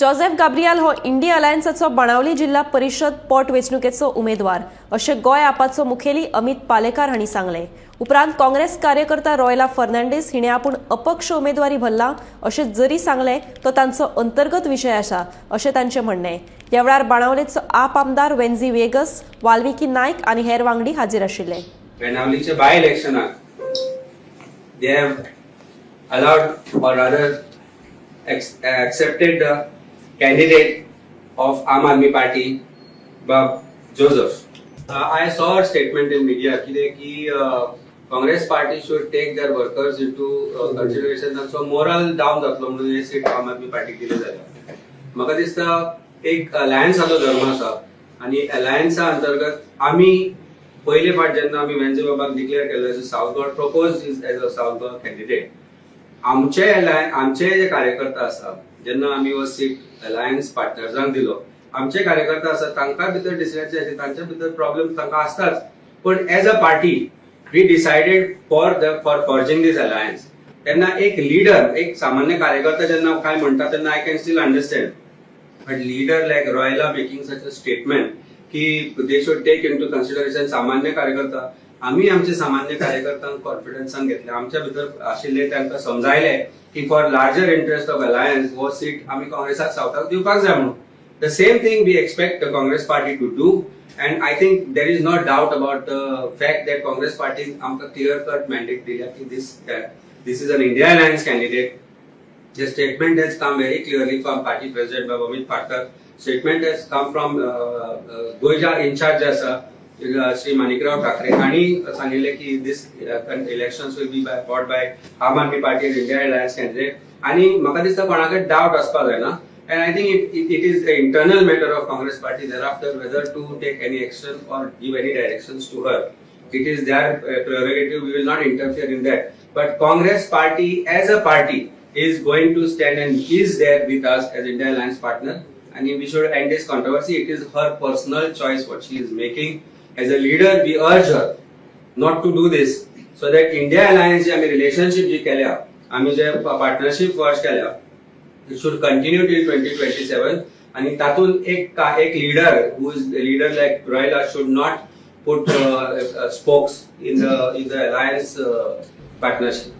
Joseph गाब्रियाल हो India अलायन्साचो Benaulim जिल्हा परिशद पोटवेंचणुकेचो उमेदवार अशें गोंय आपाचो मुखेली अमित पालेकार हांणी सांगलें. उपरांत काँग्रेस कार्यकर्ता रॉयला फर्नांडीस हिणें आपूण अपक्ष उमेदवारी भरला अशें जरी सांगलें तो तांचो अंतर्गत विशय आसा अशें तांचें म्हणणें. ह्या वेळार बाणावलेचो आप आमदार वेन्झी वेगस, वाल्मिकी नायक आनी हेर वांगडी हाजीर आशिल्ले. बेनावलीच्या बाय इलेक्शनाक they have allowed or rather accepted the candidate of Aam Aadmi Party, Bab Joseph. I saw a statement in media कितें की Congress Party should take their workers into consideration, तांचो मोरल डावन जातलो म्हणून हे सीट आम आदमी पार्टीक दिले जाल्यार. म्हाका दिसता एक अलायन्साचो धर्म आसा आनी अलायन्सा अंतर्गत आमी पयले फावट जेन्ना आमी वेन्झी बाबाक डिक्लेअर केल्लो as a South Goa, propose as a South Goa candidate, आमचे जे कार्यकर्ता आसा, जेन्ना आमी हो सीट अलायन्स पार्टनर्सांक दिलो, आमचे कार्यकर्ता आसा तांकां भितर डिसएग्री आशिल्ले, तांच्या भितर प्रॉब्लेम तांकां आसताच, पण as a party we decided for forging this alliance. तेन्ना एक लिडर, एक सामान्य कार्यकर्ता जेन्ना काय म्हणटा तेन्ना I can still understand, but leader like Royla making such a statement की they should take into consideration सामान्य कार्यकर्ता, आमी आमचे सामान्य कार्यकर्त्यांक कॉन्फिडन्सान घेतले, आमच्या भितर आशिल्ले तांकां समजायले की for larger interest of alliance हो सीट आमी काँग्रेसाक सावथाक दिवपाक जाय म्हणून. The same thing we expect the Congress Party to do, and I think there is no doubt about the fact that Congress पार्टीन आमकां क्लियर कट मॅन्डेट दिल्या की this is an India Alliance candidate. The statement has come very clearly from party president Baba Amit Palekar. Statement has come from गोंयच्या in-charge आसा श्री माणिकराव ठाकरे हांणी सांगिल्लें की this elections will be by fought by Aam Aadmi Party and India Alliance candidate. आनी म्हाका दिसता कोणाकच डावट आसपाक जायना, and I think it is the internal matter of Congress Party thereafter whether to take any action or give any directions to her. It is their prerogative. We will not interfere in that. But Congress Party as a party is going to stand and is there with us as India Alliance partner. And we should end this controversy. It is her personal choice what she is making. As a leader, we urge her not to do this so that India Alliance जे आमी relationship जी केल्या, आमी जे partnership forge केल्या, it should continue till 2027. आणि तातूंत एक leader who is leader like Royla should not put spokes in the alliance partnership.